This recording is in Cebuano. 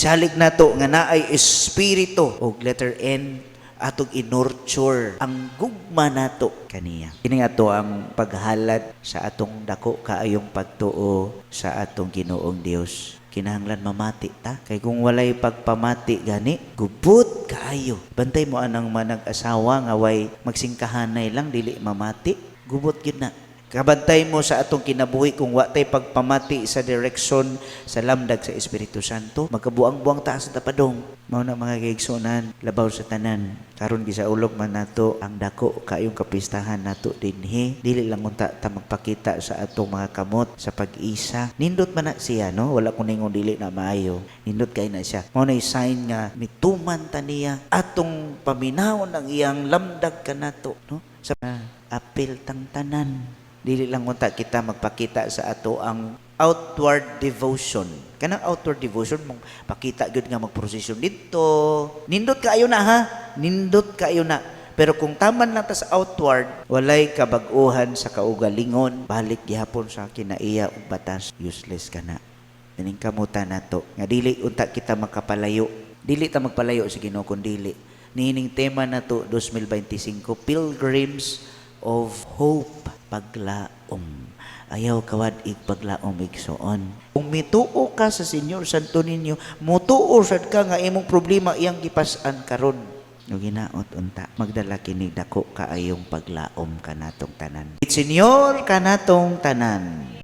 Salig nato nga naay espiritu. Og letter N, atong i-nurture ang gugma nato kaniya. Kini ato ang paghalad sa atong dako kaayong pagtuo sa atong Ginoong Dios. Kinahanglan mamati ta. Kay kung walay pagpamati gani, gubot kaayo. Bantay mo anang manag-asawa nga way magsingkahanay lang, dili mamati, gubot gyud na. Kabantay mo sa atong kinabuhi, kung wa tay pagpamati sa direksyon sa lamdag sa Espiritu Santo, magkabuang-buang ta sa tapadong. Mao na, mga kaigsuonan, labaw sa tanan. Karon gisaulog man nato ang dako kaayong kapistahan nato dinhi. Dili lang unta ta magpakita sa atong mga kamot sa pag-isa. Nindot man na siya, no? Wala ko ningon dili na maayo. Nindot kay na siya. Mao na sign nga mituman ta niya, atong paminawon ang iyang lamdag kanato, no? Sa apil tang tanan. Dili lang unta kita magpakita sa ato ang outward devotion. Kanang outward devotion mong pakita gyud nga magprosesyon didto. Nindot kaayo na ha. Nindot kaayo na. Pero kung taman lang ta sa outward, walay kabag-uhan sa kaugalingon, balik gihapon sa kinaiya ug batas, useless ka na. Ining kamutan nato nga dili unta kita makapalayo. Dili ta magpalayo sa Ginoo kun dili. Niining tema nato 2025, Pilgrims of Hope, paglaom. Ayaw kawad ig paglaom, igsoon. Kung mituo ka sa Señor Santo Niño, mutuo sad ka nga imong problema iyang gipas-an karon. No, ginaot unta magdala kini dako kaayong paglaom kanatong tanan. Señor kanatong tanan.